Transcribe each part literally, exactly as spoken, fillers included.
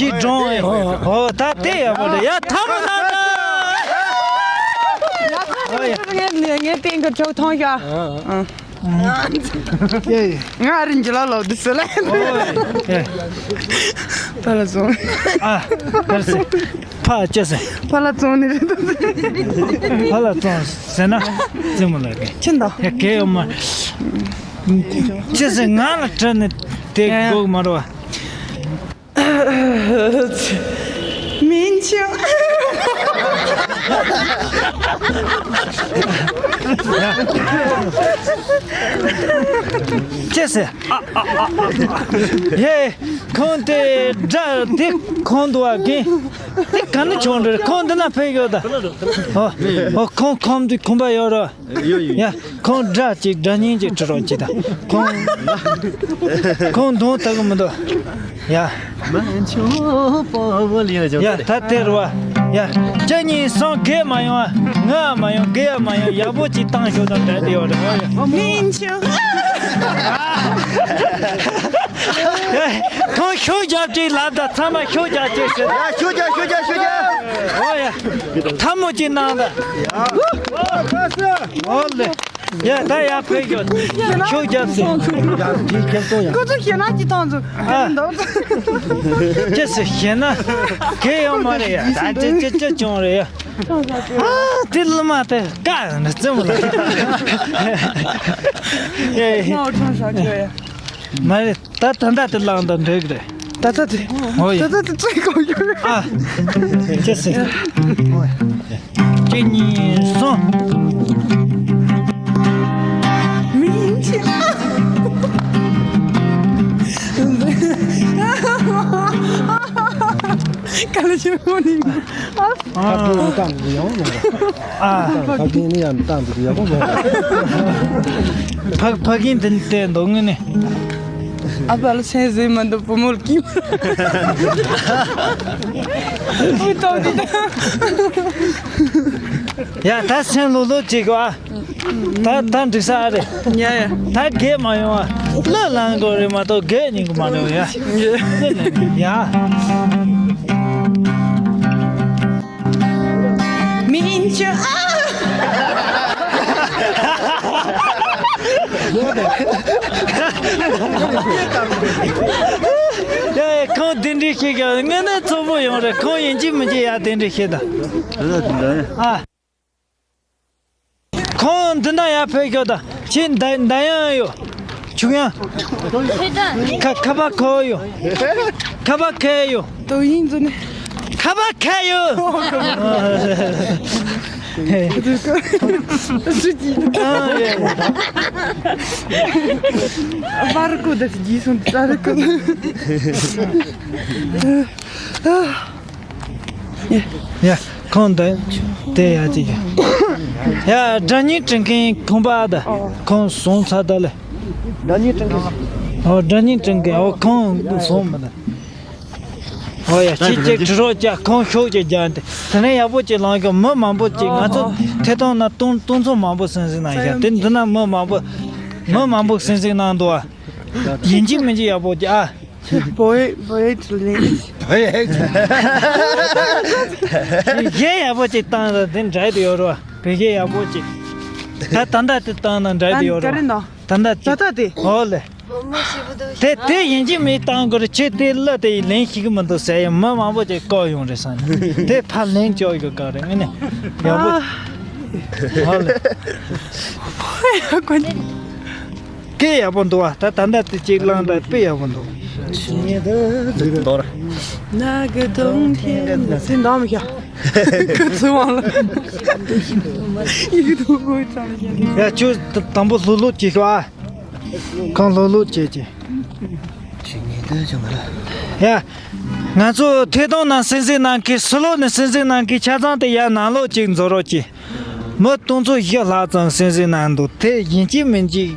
ཅིག་སྒྲོན་ཨེ། ཨོ་ད་དེ་ཡག་པོ་རེད་ཡ། ཐལ་མོ་གནང་དང་། ངས་ངས་ཏིང་གི་ཁྲོ་ཐོང་ཤ། ང་རིན་གྱི་ལ་ལོ་དུ་སུ་ལ། ཕ་ལ་སོང་། ཨ་ཕ་ལ་སོང་། ཕ་ལ་སོང་ནི་རེད། ཕ་ལ་སོང་ཟེར་ན་རྩེད་མོ་ལ་རེད། ཁྱིམ་དང་། ཡ་གལ་ཡོད་མ། ཅི་ཟེར་ང་ལ་དྲི་ནི་དེ་དགོས་མ་རེད་བ། མིན་ཆུ། ཅི་ཟེར། ཧེ། ཁོང་དེ་དགྲ་དེ་ཁོང་དུ་བ་གིན་དེ་ག་ནས་བྱུང་རེད། ཁོང་འདི་ན་ཕེབས་ཡོད་ད། ཨོ་ཨོ་ཁོང་ཁོང་དུ་ཁོམ་པ་ཡོད་རོ། ཡོད་ཡོད། ཡ། ཁོང་དགྲ་ཅིག་དགྲ་གཉེན་ཅིག་ཁྲིད་རོགས་གྱིས་དང་། ཁོང་། ཁོང་གདོང་ལྟ་གི་མི་འདུག་ཡ། མ་ཆུ་པོ་བོ་ལི་ཡ་ཡ་ད་དེ་རུ་བ། ཡ། ཁྱེད་གཉིས་སང་གེ་མ་ཡོང་ང་མ་ཡོང་གེ་ཡ་མ་ཡོང་ཡག་པོ་ཅིག་བཏང་ཤོག་དང་འདྲ་དེ་ཡོད་རེད། མིན་ཆུ། ཁོང་ཤུགས་རྒྱབ་ཅིག་ལབ་དང་ཚང་མ་ཤུགས་རྒྱབ་ཅིག་ཟེར། ཡ་ཤུགས་རྒྱབ་ཤུགས་རྒྱབ་ཤུགས་རྒྱབ། ཨོ་ཡ། ཐལ་མོ་ཅིག་གནང་དང་། ཨོ་ལེ། ཡ་ད་ཡར་ཕེབས་ཤོག་ཤུགས་རྒྱབ་ཟེར། ཁོ་ཚོ་ཞེ་ན་ཅི་ཐོང་ཚོ། ཨ། ཅི་ཟེར་ཞེ་ན། གལ་ཡོད་མ་རེད་ཡ། ད་ཅི་ཅི་ཅི་བྱུང་རེད་ཡ། ཨ་དེ་ལ་མ་དེ་ཀ་ནི་རྩེད་མོ་ལ། ཡ་ཡ། ང་ཁྲང་ཤ་ཁྱོད་ཡ། མ་རེད། ད་ད་ལྟ་དེ་ལངས་དང་འགྲིག་རེད། ད་ལྟ་དེ། ཨོ་ཡ། ད་ལྟ་དེ་ཚོད་གང་ཡོད་རེད། ཨ། ཅི་ཟེར། གཅིག་གཉིས་གསུམ། མིན་ཆེ། ག་ལ་ཞིག་མོ་ནི། ཕ་གིའི་ནི་ཡང་བཏང་འདུག་ཡང་བོ་མོ། ཕ་ཕ་གིའི་ནི་ཡང་བཏང་འདུག་ཡང་བོ་མོ། ཕ་ཕ་གིའི་འདི་ནི་བལྟས་འདུག་ངས་ནི། ཨ་ཕ་ལ་སེམས་ཟིན་མ་འདུག་བུ་མོ་ལ་ཀིམ། བུ་ཏོ་འདི་ད། ཡ་ད་སེམས་ལྷོད་ལྷོད་བྱེད་དགོས་ཨ། ད་ད་འགྲིག་ས་རེད། ཡ་ཡ། ད་རྒས་མ་ཡོང་བ། གླུ་ལེན་དགོས་རེད་མ་གཏོགས་རྒས་ཉིན་གི་མ་རེད་ཡ། ཡ། མིན་ཆུ་ཨ། ཡ་ཡ། ཁོང་དེ་འདྲའི་ཤེས་ཀྱང་དངོས་གནས་ཚོགས་པོ་ཡོང་རེད། ཁོང་ཡིན་གཅིག་མིན་གཅིག་ཡ་དེ་འདྲའི་ཤེས་དང་། ཨ། ཁོང་འདི་ན་ཡར་ཕེབས་ཤོག་དང་། ཁྱེད་འདི་འདི་ཡང་ཡོད། ཆུ་ཡང་། ཁ་ཁ་པར་ཁོ་ཡོད། ཁ་པར་ཁེ་ཡོད། དོ་ཡིན་ཚོ་ནི། ཁ་པར་ཁེ་ཡོད། སུ་ཅི། པར་ཀོ་ད་ཅི་སོང་ད་རེ་ཀོ། ཡ། ཁོང་འདི་དེ་ཡ་ཅིག་ཡ། སྒྲ་སྙན་སྤྲིན་མཁན་ཁོང་པ་ད་ཁོང་སོང་ཚར་ད་ལེ། སྒྲ་སྙན་སྤྲིན་མཁན། ཨོ་སྒྲ་སྙན་སྤྲིན་མཁན། ཨོ་ཁོང་སོང་མ་ད། ཨོ་ཡ། ཁྱེད་ཅིག་དྲི་རོགས་བྱ། ཁོང་ཤོག་ཅིག་རྒྱག་དེ་དེ་ནས་ཡག་པོ་ཅིག་ལངས་ཤོག་མི་མང་པོ་ཅིག་ང་ཚོ་ཐད་གཏོང་ན་གཏོང་གཏོང་ཚོགས་མང་པོ་སེམས་གཟིགས་གནང་ཤག་དེ་འདི་ན་མི་མང་པོ་མི་མང་པོ་སེམས་གཟིགས་གནང་འདུག་ཨ། ཡིན་གཅིག་མིན་གཅིག་ཡག་པོ་ཅིག་ཨ། བོད་བོད་ལིང་། བོད་གཞས་ཡག་པོ་ཅིག་བཏང་ར་དེ་འདྲ་དེ་ཡོད་རོ། བོད་གཞས་ཡག་པོ་ཅིག་ད་ད་ལྟ་དེ་བཏང་ན་འདྲ་དེ་ཡོད་རོ། ད་ལྟ་དེ། ད་ལྟ་དེ། ཨོ་ལེ། དེ་དེ་ཡིན་གཅིག་མིན་བཏང་དགོས་རེད། ཁྱེད་དེ་གླུ་དེ་ལེན་ཤེས་ཀྱི་མི་འདུག་ཟེར་ཡང་མི་མང་པོ་ཅིག་བཀག་ཡོང་རེད་བསམ་ནས་དེ་ཕར་ལེན་ཆོག་ཡོད་ག་རེད། ངས་ནི་ཡག་པོ། ཨོ་ལེ། སྐད་ཡག་པོ་འདུག་བ། ད་ད་ལྟ་དེ་གཅིག་བླངས་ད་དཔེ་ཡག་པོ་འདུག་ནག་གི་དུང་ཐེན་ཟིན་འདམ་ཤ། ཁུ་ཚུ་དབང་ལ། ཡིག་དུ་གོ་ཙམ་ཤ། ཡ་ཁྱོད་དང་པོ་ལྷུག་ལྷུག་བྱེད་ཤོག་ཨ། ཁོང་ལྷུག་ལྷུག་བྱེད་ཀྱི། ཡ། ང་ཚོ་ཐད་གཏོང་ནང་གསན་གཟིགས་གནང་མཁན་ཕྱི་ལོགས་ནས་གསན་གཟིགས་གནང་མཁན་ཆ་ཚང་དེ་ཡར་ནང་ལོགས་ཅིག་འཛུལ་རོགས་གྱིས། མི་སྟོང་ཚོ་བཞི་ལྷག་ཙམ་གསན་གཟིགས་གནང་འདུག་དེ་ཡིན་གཅིག་མིན་གཅིག་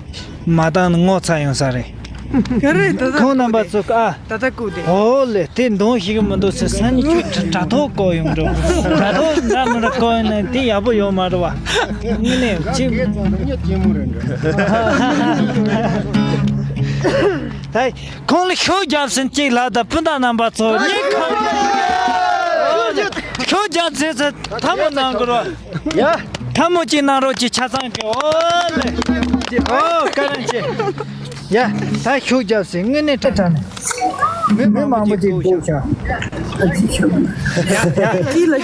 མ་བཏང་ན་ངོ་ཚ་ཡོང་ས་རེད། ག་རེ་ད་ལྟ་ཁོང་རྣམ་པ་ཚོ་ཨ། ད་ལྟ་བཀུག་སྟེ། ཨོ་ལེ་དེ་འདོན་ཤེས་ཀྱི་མི་འདུག་ཟེར་ས་ནི་ཁྱོད་དྲ་དྲ་ཐོག་བཀོག་ཡོང་འགྲོ། དྲ་ཐོག་འདྲ་མི་འདྲ་བཀོག་ཡོང་ན་དེ་ཡག་པོ་ཡོད་མ་རེད་བ། དངོས་གནས་ཅི། ད་ཁོང་ལ་ཤུགས་རྒྱབ་ཟིན་གཅིག་ལ་ད་སྤུན་ཟླ་རྣམ་པ་ཚོ་གཉིས་ཁོང་ཤུགས་རྒྱབ་ཟིན་ཚེ་ཐལ་མོ་གནང་དགོས་རོགས། ཡ། ཐལ་མོ་གཅིག་གནང་རོགས་གྱིས། ཆ་ཚང་གི། ཨོ་ལེ། ཨོ་བཀའ་དྲིན་ཆེ། ཡ། ད་ཤུགས་རྒྱབ་ཟིན། དངོས་གནས་དྲང་དྲང་ནས། མི་མང་པོ་ཅིག་འདུག་ཤག་ཡ།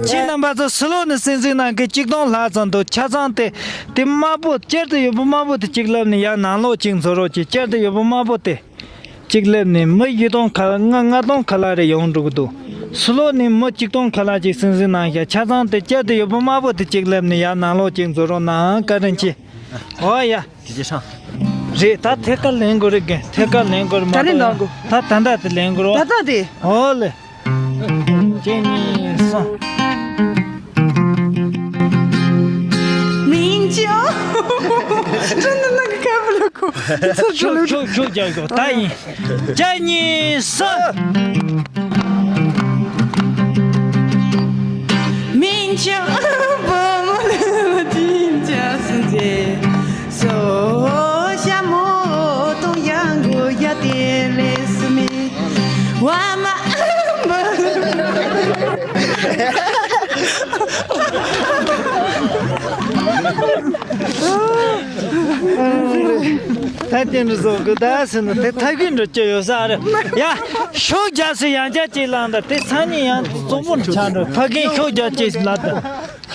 ཁྱེད་རྣམ་པ་ཚོ་ཕྱི་ལོགས་ནས་གསན་གཟིགས་གནང་མཁན་ཆིག་སྟོང་ལྷག་ཙམ་འདུག་ཆ་ཚང་དེ། དེ་དམར་པོ་དཀྱིལ་དུ་ཡོད་པ་དམར་པོ་དེ་གཅིག་ལབ་ནས་ཡར་ནང་ལོགས་གཅིག་འཛུལ་རོགས་གྱིས། དཀྱིལ་དུ་ཡོད་པ་དམར་པོ་དེ་གཅིག་སླེབས་ནས་མི་བཞི་སྟོང་ཁ་ལ་ལྔ་ལྔ་སྟོང་ཁ་ལ་རེ་ཡོང་འགྲོ་གི་འདུག་ཕྱི་ལོགས་ནས་མི་གཅིག་སྟོང་ཁ་ལ་ཅིག་གསན་གཟིགས་གནང་ཤག་ཆ་ཚང་དེ་དཀྱིལ་དུ་ཡོད་པ་དམར་པོ་དེ་གཅིག་སླེབས་ནས་ཡར་ནང་ལོགས་གཅིག་འཛུལ་རོགས་གནང་། བཀའ་དྲིན་ཆེ། ཨོ་ཡ། ཇེ་ཆེ་ཧྲང་། རེད། ད་ཐད་ཀར་ལེན་དགོས་རེད་གི། ཐད་ཀར་ལེན་དགོས་རེད་མ་ག་རེ་གཏོགས་འདང་དགོས། ད་ད་ལྟ་དེ་ལེན་དགོས་རེད། ད་ལྟ་དེ། ཨོ་ལེ། གཅིག་གཉིས་གསུམ། མིན་ཅོ། ཅོ་ན་ན་ག་བ་ལ་ཁོ། ཤུགས་ཤུགས་ཤུགས་རྒྱག་དགོས། ད་ཡིན། གཅིག་གཉིས་གསུམ། མིན་ཅོ་བུ་མོ་ལ་ཅིན་ཅ་སུན་ཅེ། སོ་ཤ་མོ་དང་ཡང་གོ་ཡ་དེ་ལེ་སུ་མི། བ་མ་ཨམ་བུ། ད་དེ་འདྲ་བཟོ་དགོས། ད་ཟེར་ན་དེ་ཐག་གི་འགྲོ་སྐྱོ་ཡོད་ས་རེད། ཡ། ཤུགས་རྒྱབ་ཟེར། ཡང་བསྐྱར་ཅིག་ལངས་དང་། དེ་སང་ཉིན་ཡང་གཙོ་བོ་ཆགས་འགྲོ། ཕ་རྒན་ཤུགས་རྒྱབ་ཅིག་ལབ་དང་།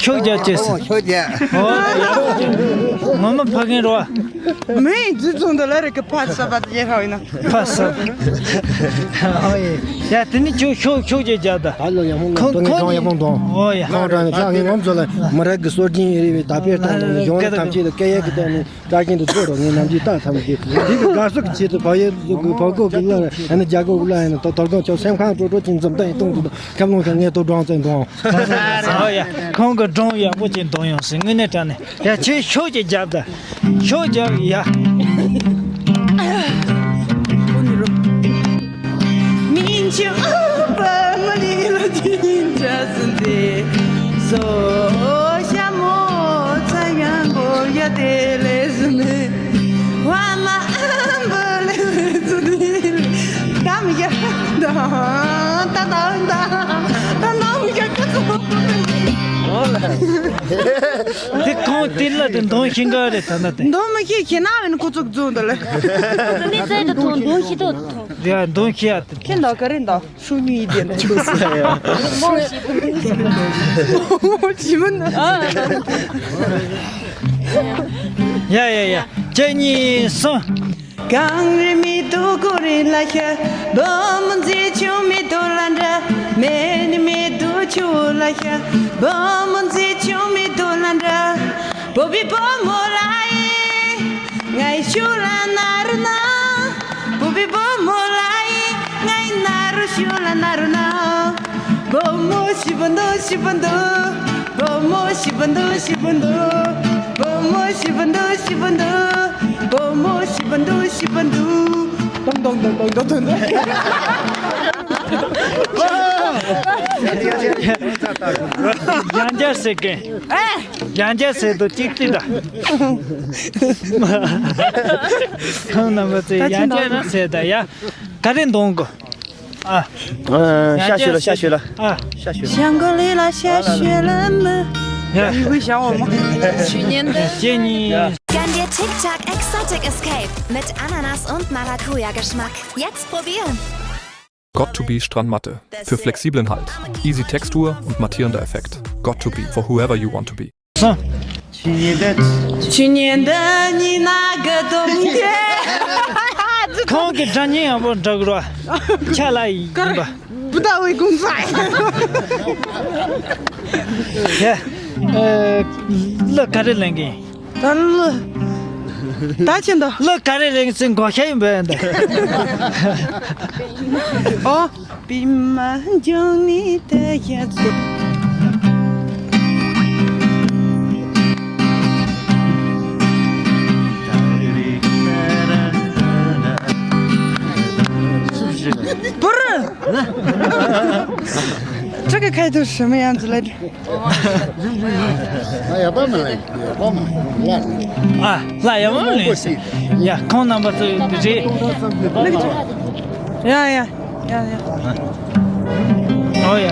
ཤུགས་རྒྱབ་ཅིག་ཟེར། ཤུགས་རྒྱབ། ཨོ། ངོ་མ་ཕ་རྒན་རོ། མི་འཛུལ་ཚོང་དུ་ལ་རེ་གི་ཕ་ས་པ་དེ་ཧ་ཡིན་ན། ཕ་ས། ཨོ་ཡེ། ཡ་དེ་ནི་ཁྱོད་ཤུགས་ཤུགས་ཅིག་རྒྱབ་དང་། ད་ལོ་ཡག་མོ་ཁོང་ཁོང་ཁོང་ཡག་མོ་འདུག་ཨོ་ཡ། ཁོང་རང་ནི་ད་ངའི་ངོམ་ཚོ་ལ་མི་རབས་ཀྱི་སྲོལ་རྒྱུན་ཡིན་རེད་པས། ད་དཔེར་ད་ནི་ཡོང་ལ་ཐམས་ཅད་ལ་སྐད་ཡིག་གི་སྟེང་ནས། བཀྲ་ཤིས་འདི་ཚོ་རོགས་ངའི་ནམ་རྒྱུན་ལྟ་ཐམས་ཅད་འདི་གི་དགའ་ཤོས་ཀྱི་ཆེད་དུ་བག་ཡོད་ཀྱི་བག་ཁོག་གི་བླ་ཡང་ན་རྒྱ་གོ་གི་བླ་ཡང་ན་དོ་དོ་དགོང་ཁྱོད་སེམས་ཁམས་སྤྲོ་སྤྲོ་ཅིག་འཛུམ་མདངས་ཡིན་གཏོང་དུ་ཁབ་ལོང་ཤ་ངས་དོ་སྒྲོང་ཙེ་འདོང་། ཨོ་ཡ། ཁོང་གི་སྒྲོང་ཡག་པོ་ཅིག་འདོང་ཡོང་ཟེར། དངོས་གནས་དྲང་གནས། ཡ་ཁྱོད་ཤུགས་ཅིག་རྒྱབ་དང་། ཤུགས་རྒྱབ་ཡ། མིན་ཅི་ཨ་པ་མ་ལི་ལ་ཅིན་ཅ་སུན་ཏེ། སོ་ཤ་མོ་ཚ་ཡང་གོ་ཡ་དེ་ལེ་སུ་ནེ། བ་མ་ཨམ་བུ་ལེ་ལེ་སུ་ནེ། དམ་ཡ་ད་ད་ད་ད་ད་དམ་ཡ་ཀ་ཚོ། དེ་གང་དེ་ལ་དེ་འདོན་ཤེས་ག་རེད། ད་ན་དེ་འདོན་མི་ཤེས། ཁྱེད་ན་བས་ཁོ་ཚོ་རྫོང་འདི་ལ། དེ་ནས་ཚད་དུ་ཐོན་འདོན་ཤེས་དོ། ཡ་འདོན་ཤེས་ཡ་དེ། ཁྱེད་འདའ་ག་རེ་འདའ་ཤུ་ཉུ་ཡི་དེ་ལ། ཞི་མི་ན། ཡ་ཡ་ཡ། གཅིག་གཉིས་གསུམ། གངས་རི་མེད་དུ་ཀུ་རི་ལ་ཤ། བུ་མོ་མཛེས་ཆུང་མེད་དུ་ལ་འདྲ། མེ་ནི་མེད་དུ་ཆུ་ལ་ཤ། བུ་མོ་མཛེས་ཆུང་མེད་དུ་ལ་འདྲ། བོད་པའི་བུ་མོ་ལ་ཡིན། ང་ཡི་ཤུ་ལ་ན་རུ་ན། བོད་པའི་བུ་མོ་ལ་ཡིན། ང་ཡི་ན་རུ་ཤུ་ལ་ན་རུ་ན། བུ་མོ་ཤི་བུ་འདུ་ཤི་བུ་འདུ། བུ་མོ་ཤི་བུ་འདུ་ཤི་བུ་འདུ། བུ་མོ་ཤི་བུ་འདུ་ཤི་བུ་འདུ། བུ་མོ་ཤི་བུ་འདུ་ཤི་བུ་འདུ། ཏོང་ཏོང་ཏོང་ཏོང་ཏོང་ཏོང་། ཡང་བསྐྱར་ཟེར་གི། ཡང་བསྐྱར་ཟེར་དུ་གཅིག་གཅིག་ད། ཁོང་རྣམ་པ་ཚོས་ཡང་བསྐྱར་ཟེར་ད་ཡ། ག་རེ་འདོན་དགོས། ཨ། ཤ་ཤོད་ལ་ཤ་ཤོད་ལ། ཨ། ཤ་ཤོད་ལ། ཞང་གོ་ལི་ལ་ཤ་ཤོད་ལ་མི། ཡ། ཡི་གུ་ཞང་འོ་མ། ཆུ་ཉན་འདི། གཅིག་གཉིས། Gandia TikTok Exotic Escape mit Ananas und Maracuja-Geschmack. Jetzt probieren! Got to be Strandmatte. Für flexiblen Halt, easy Textur und mattierender Effekt. Got to be for whoever you want to be. ཆུ་ཉན་འདི་ཉི་ན་གི་དུང་རྒྱལ། ཁོང་གི་སྒྲ་སྙན་ཡག་པོ་འདྲ་གི་རོ། ཆ་ལ་ཡིན་པ། བུ་ད་བའི་གུང་ཚ། ཡ། ཨ། གླུ་ག་རེ་ལེན་གི་ཡིན། ད་གླུ། ད་ཁྱེད་འདི། གླུ་ག་རེ་ལེན་གི་ཚེ་མགོ་ཤ་ཡིན་པས་འདི། ཨོ། པི་མ་འཇོག་ནི་ད་ཡ་ཚོ། པུར། 这个开头什么样子来着？ ང་ཡག་པོ་མ་ལེན། ཡག་པོ་མ་ལེན། ལ། ཨ། ལ་ཡག་པོ་མ་ལེན། ཡ། ཁོང་རྣམ་པ་ཚོ་རེད། ཡ་ཡ་ཡ་ཡ། ཨོ་ཡ།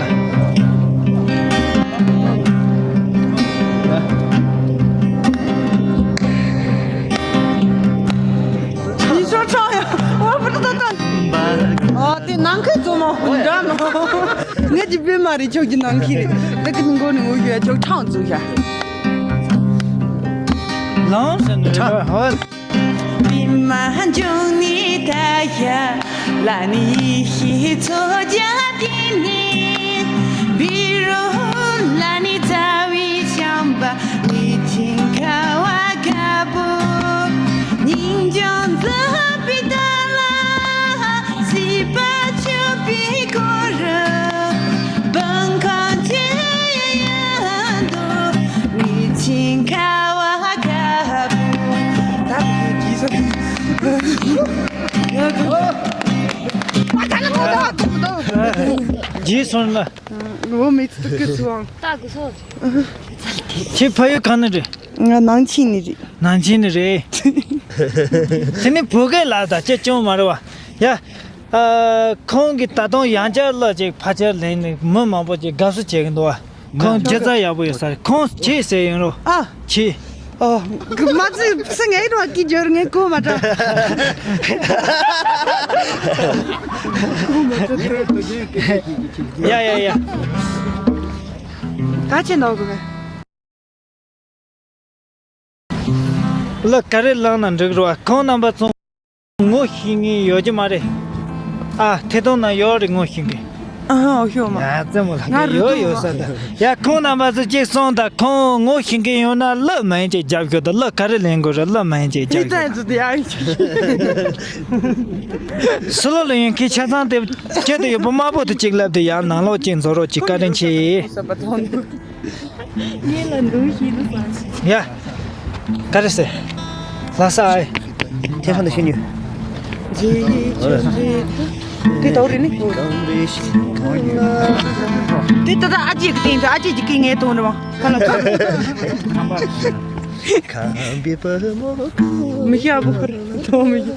ཉི་ཤོ་ཁྲང་ཡ། ཨོ་བུ་ཏ་ཏ། ཨོ་དེ་ནང་ཁུལ་ཚོ་མོ་འདྲ་མོ། ངས་ཀྱི་པད་མ་རི་ཕྱོགས་ཀྱི་ནང་ཁུལ་རེད། ད་གི་མི་མགོ་ནས་ངུ་ཡོད་ཕྱོགས་ཁྲང་ཚོ་ཡ། ལང་སེ་ནི་ཁྲང་ཧོ། པད་མ་འབྱུང་གནས་ད་ཡ། ལ་ནི་ཡེ་ཤེས་མཚོ་རྒྱལ་དེ་ནི། བི་རོ་ལ་ནི་རྩ་བའི་བྱམས་པ། ཉི་ཆེན་ཁ་བ་དཀར་པོ། ཉིན་འབྱུང་མཛད་པའི་ཏཱ་ལ། སྲིད་པ་ཆུད་པའི་སྐོར་རུ། བུམ་ཁང་ཆེ་ཡང་དུ། ཉི་ཆེན་ཁ་བ་དཀར་པོ། ད་བུ་ཁྱོད་ཀྱིས་སོང་། རྗེས་སོང་ལ། འོ་མི་ཚུགས་ཀི་སོང་། ཁྱེད་ཕ་ཡུལ་གང་ནས་རེད། ང་ནང་ཆེན་ནས་རེད། ནང་ཆེན་ནས་རེད། དེ་ནི་བོད་སྐད་ལ་ད་ཅི་ཅུང་མ་རེད་བ། ཡ། ཨ། ཁོང་གིས་ད་དུང་ཡང་བསྐྱར་གླུ་ཅིག་ཕལ་ཆེར་ལེན་ནས་མི་མང་པོ་ཅིག་དགའ་བསུ་བྱེད་ཀྱི་འདུག་བ། ཁོང་སྒྱུ་རྩལ་ཡག་པོ་ཡོད་ས་རེད། ཁོང་ཆེད་ཟེར་ཡོང་རོགས། ཨ། ཆེད། ཨོ། གི་མ་ཚུད་སེ་ངའི་རོ་ཀི་འབྱོར་ངའི་གོ་མ་དྲ། ཡ་ཡ་ཡ། ག་ཆེ་འདུག་གི། གླུ་ག་རེ་བླངས་ན་འགྲིག་རེད་བ། ཁོང་རྣམ་པ་ཚོ་ངོ་ཤེས་མཁན་ཡོད་ཀྱི་མ་རེད། ཨ། ཐད་གཏོང་ནང་ཡོད་རེད། ངོ་ཤེས་མཁན། ཨ་ཧ། ཨོ་ཤོ་མ། ང་རྩེད་མོ་ལྷག་ང་གི་རུ་ཡོད་ཐུང་ཡོད་ས་མ། ད། ཡ། ཁོང་རྣམ་པ་ཚོ་གཅིག་སོང་ད། ཁོང་ངོ་ཤེས་མཁན་ཡོད་ན་གླུ་མིང་ཅིག་རྒྱབ་ཤོག་ད། གླུ་ག་རེ་ལེན་དགོས་རེད། གླུ་མིང་ཅིག་རྒྱབ་ཤོག་ད། ཨི་ད་ཡ། སུ་ལོ་ལ་ཡིན་ཁྱེད་ཆ་ཚང་དེ་ཁྱེད་དེ་ཡོད་པ་དམར་པོ་དེ་གཅིག་ལབ་དེ་ཡང་ནང་ལོགས་གཅིག་འཛུལ་རོགས་གྱིས། བཀའ་དྲིན་ཆེ། ངས་ལ་འདུག་ཤེས་འདུག་བསམ་ཤེས། ཡ། ག་རེ་ཟེར། ལྷ་ས་ཨེ། ཐེ་ཧྥང་དུ་ཤི་ཉུ། དེ་དོ་རི་ནི། དེ་ད་ལྟ་ཨ་ཅེ་གི་སྟེང་དུ་ཨ་ཅེ་གི་སྐད་ངས་གཏོང་རེ་བ། ཁ་ལ་ཁ། ཁམ་པའི་བུ་མོ་ཀུ། མི་ཤ་བུ་ཁར་དོ་མི་ཤ།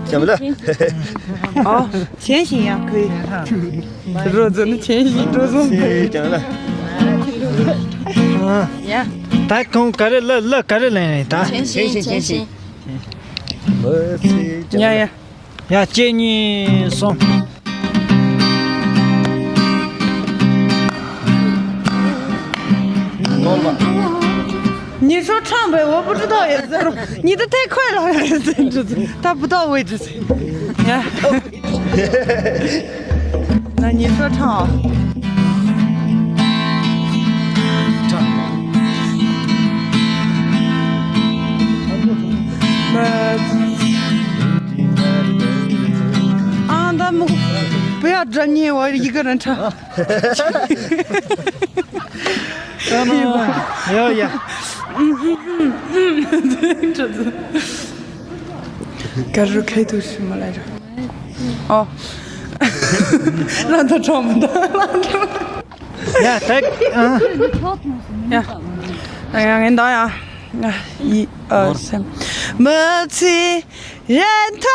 ཅམ་ལ། ཨོ། ཆེན་ཞིང་ཡང་ཁུ། རོ་ཛོ་ནི་ཆེན་ཞིང་འགྲོ་སོང་། ཅམ་ལ། ཡ། ད་ཁོང་ག་རེ་གླུ་གླུ་ག་རེ་ལེན་རེད་ད། ཆེན་ཞིང་ཆེན་ཞིང་། ཡ་ཡ། ཡ། གཅིག་གཉིས་གསུམ། ཉི་ཤུ་ཁྲང་པའི་འོ་བུ་ཀྲི་ཏོ་ཡོད་ཟེར་རོ། ཉི་ད་ཐེ་ཁོས་ལ་ཡོད་ཟེར་འགྲོ་ཟེར། ད་བུ་ཏོ་འོད་ཟེར། ཡ། ན་ཉི་ཤུ་ཁྲང་། ཨང་ད་མུ་བུ་ཡ་འདྲ་ཉེ་བ་ཡི་ག་ར་ཁྲ། ཡ་ཡ། ག་རུ་ཁའི་དུ་ཤི་མ་ལ་ར། ཨོ། ལ་ད་ཁྲོམ་ད་ལ་ད། ཡ་ད། ཨ། ཡ། ཡ་ངན་ད་ཡ། ཡི་ཨ་སེམས། མི་ཚེ་རན་ཐ།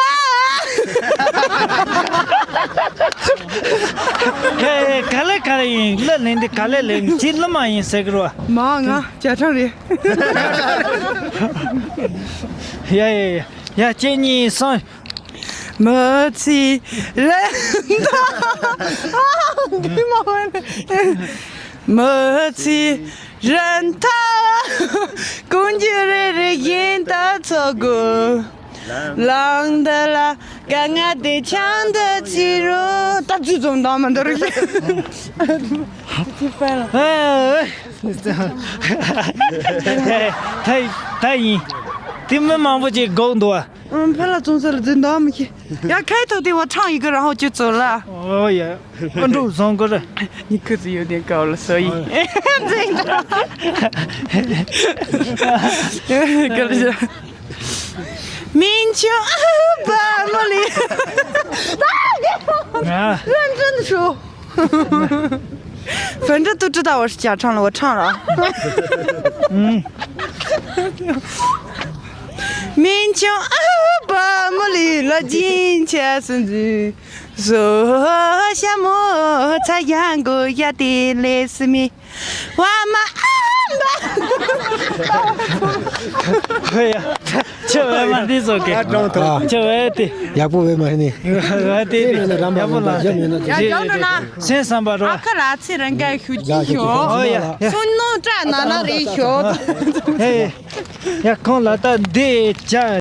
ཡ་ཡ། ག་ལེ་ག་ལེ་ཡིན། གླུ་ལེན་དེ་ག་ལེ་ལེན་ཅི་གླུ་མ་ཡིན་ཟེར་གི་རོ། མ་ང་བྱ་ཁྲང་རེད། ཡ་ཡ་ཡ། ཡ་གཅིག་གཉིས་གསུམ། མི་ཚེ་རན་ཐ། འདི་མ་བ་ནི། མི་ཚེ་རན་ཐ། ཀུན་གྱི་རེ་རེ་བཞིན་དུ་འཚོ་དགོས། ལང་འདི་ལ་དཀའ་ངལ་དེ་ཆང་དུ་ཕྱི་རུ། ད་ཚུལ་ཙམ་འདང་མ་འདོར་ཞིག་ད་ད་ཡིན། དེ་མི་མང་པོ་ཅིག་དགོངས་འདུག་བ། ཨང་། ཕ་ལ་ཙོང་ས་ལ་འཛིན་འདང་མི་ཤེས། ཡ་ཁའི་ཐོག་དེ་བ་ཁྲང་ཡི་གེ་རང་ཧོ་ཅི་ཙོ་ལ། ཨོ་ཡ། ཨ་འགྲོ་བཟང་གི་རེད། ཉི་ཁུ་ཙི་ཡོད་དེ་ཀའོ་ལ་སོ་ཡི། འཛིན་འདང་། ག་རེ་བྱ། མིན་ཆུ་བ་མོ་ལི། ང་། རང་ཙན་ཧྲུ། 反正都知道我是假唱了，我唱了啊。嗯。 ཁོ་ཡ། ཁྱོད་བས་མ་འདི་བཟོ་གི། ཨ་ཀྲང་ཐོ། ཁྱོད་བས་དེ། ཡག་པོ་བས་མ་ནི། བས་དེ་དེ་ཡག་པོ་ལ་འདི། ཡག་པོ་ལ་འདི། སེམས་བསམ་པ་རོ། ཨ་ཁ་ལ་ཚེ་རང་ག་ཤུ་ཅི་ཤོ། ཨོ་ཡ་ཡ། སུན་ནོ་ཏྲ་ན་ན་རེ་ཤོ། ཧེ། ཡ་ཁོང་ལ་ད་འདི་ཅ།